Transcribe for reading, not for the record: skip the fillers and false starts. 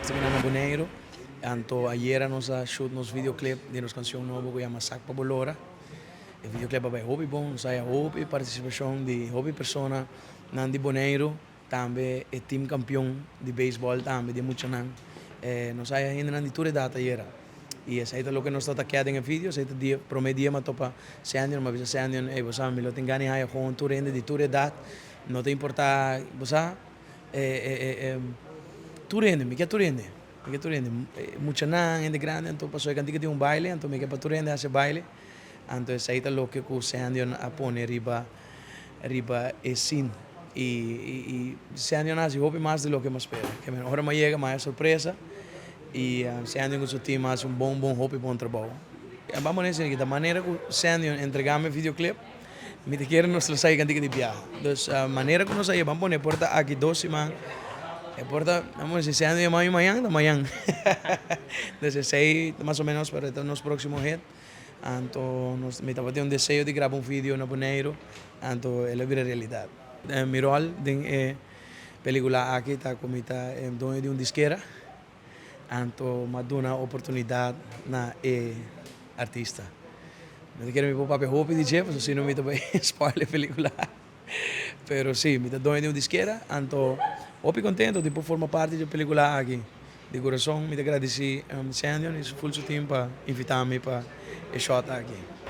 Ta na Boneiro. Anto ayera nos a shoot nos videoclip di nos cancion nobo cu yama Sak pa Bolora. E videoclip a bay hopi bon, nos haya hopi participacion di hopi persona nan di Boneiro, tambe e team campeon di baseball tambe di muchanan. Nos haya hendenan di tur edad ayera. Y esey ta loke nos ta kier den e video, esey ta dia, prome dia m'a topa Sandion, m'a bisa Sandion: "Ey, bo sa, mi lo tin gana di haya gewoon tur hende di tur edad, no ta importa, bo sa, tur hende, mi kier tur hende, mi kier tur hende, muchanan, hende grandi." Anto paso e cantica tin un baile, anto mi kier pa tur hende haci baile. Anto esey ta loke cu Sandion a pone riba e scene. Y Sandion a haci hopi mas di loke m'a spera. Kiermen, ora m'a yega, mas sorpresa. Y Sandion cu su team a haci un bon, bon, hopi bon trabou. Ban pone asina, di manera cu Sandion entrega mi videoclip, mi ta kere nos lo saca cantica di biaha. Dus manera cu nos a ban pone por ta aki 2 siman, e por ta, ban si Sandion yama mi mañan, ta mañan. Dus esey mas o menos, pero ta nos proximo hit. Anto nos, mi tabata tin un deseo di graba un video na Boneiro, anto el a bira realidad. Mi rol den e pelicula aki ta cu mi ta doño di un disquera, anto m'a duna oportunidad na e artista. No kier mi por papia hopi di dje, pasobra sino mi ta bay spoil e pelicula. Pero si, mi ta doño di un disquera, anto hopi contento di por forma parti di e pelicula aki. Di curason, mi ta gradici Sandion y full su team pa invita mi pa e shot aki.